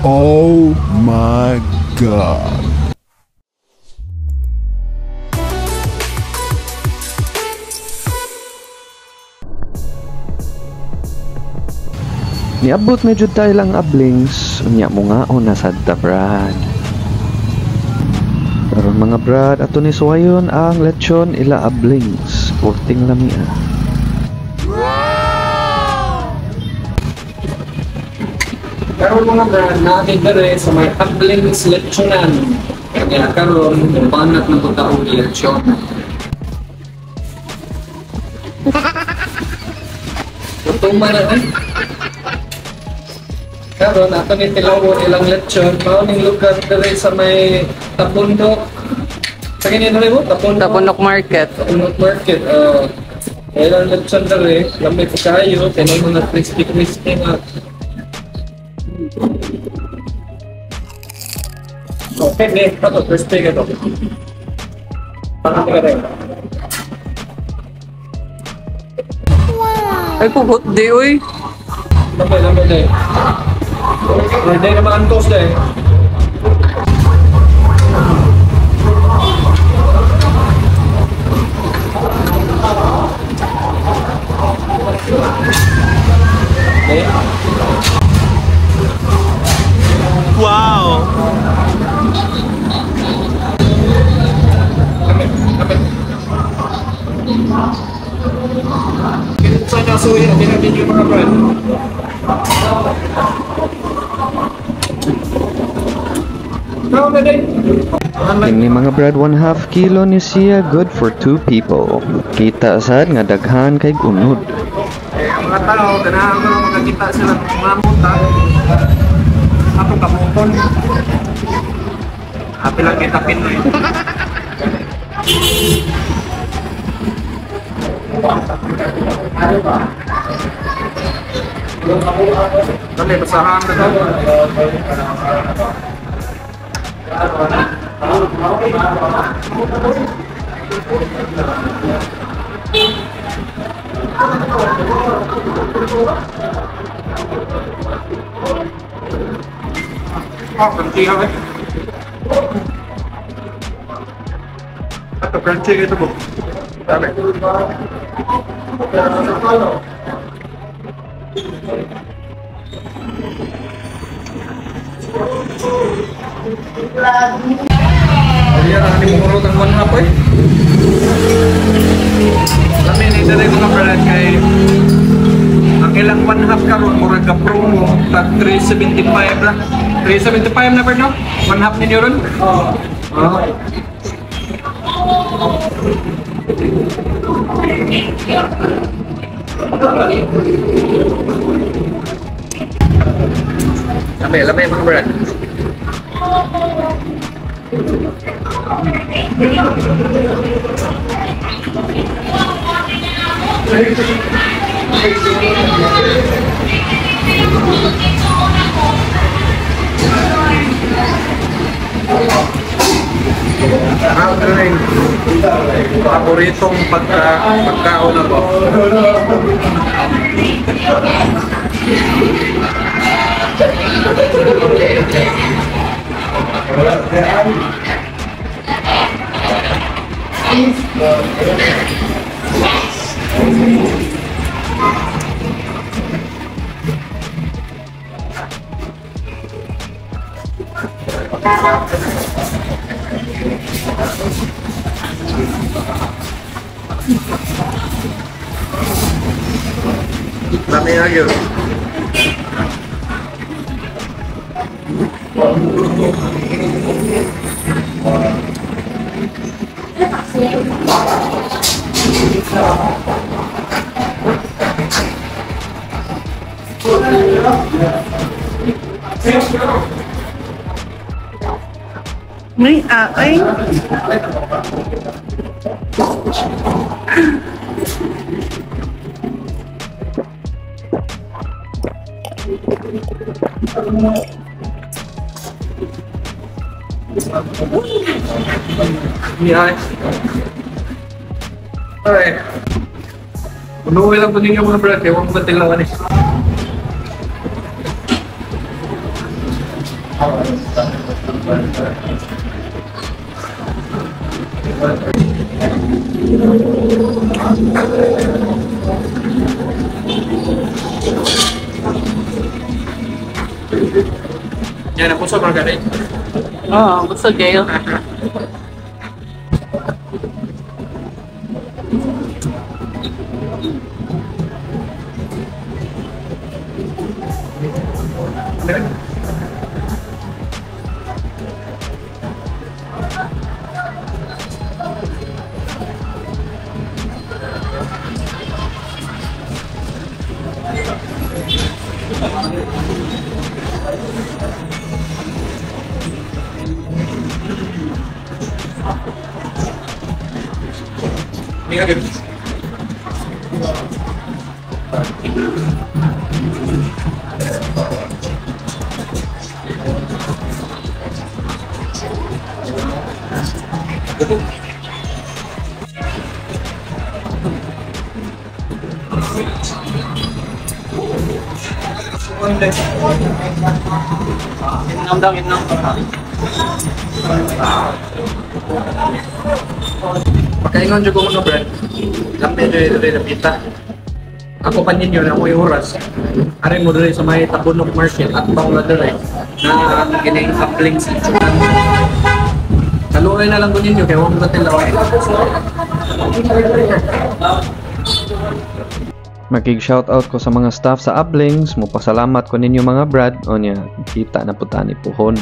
Oh my God. Niabot na jud tayo lang ablings, unya mo nga o nasad ta, Brad. Karon mga Brad, ato ni suwayon ang lechon ila ablings, porting lamia. Karon mga Brad, natin dere sa may ablings lechonan. Kaya karon banat ng pagkaon lechon. Tuma na eh. Karon ato ni tilawon ilang lechon, mao ning lugar dere sa may Tabundok. Sa kini dere mo Tabundok. Tabundok Market. Tabundok Market. Ilang lechon dere, lami po kayo, kay mga crispy crispy nga. Okay, ne, ato crispy kato. Parang ka rin. Ay puhot di oy. Lami, lami di. Hindi na maantos eh. Eh? Wow! Kami, kami. Sana suya, dinadin yung mga brand. Kini mga Brad, 1/2 kilo ni siya, good for 2 people. Kita sad nga daghan kay gunod. Eh, ang mga tao, ganahan ko makakita sila mamuta. Ako kamuton. Happy lang kita Pinoy. Dali, basahan na to. Oh, crunchy ka eh. Ito, crunchy ito po. Dami. Ayan, ang nimurot ang 1/2 eh. Lami ni dere mga brad kay ang ilang 1/2 karon murag ka promo tag 375 lang. 375 na per no? 1/2 ninyo ron? Oo. Lami, lami mga brad. Paboritong pagkaon na po. Dami na yun. May ay. Yeah. Alright. Unuwi lang po ninyo mga brad, ewan ko ba tilawan eh. Yan, ang puso, Margaret. Oo, busog kayo. Mira que. Inam daw, inam. Pagkaingon dyan ko mga brad, lampi dyan ito napita. Ako pa ninyo na ako'y oras. Arin mo dali sa may Tabunok Market at bang na dali na ang gining upling sa Chuan. Kaluoy na lang ko ninyo kay huwag mo tilaw. Makig shoutout ko sa mga staff sa Uplings, mupasalamat ko ninyo mga brad, onya kita na po tani puhon.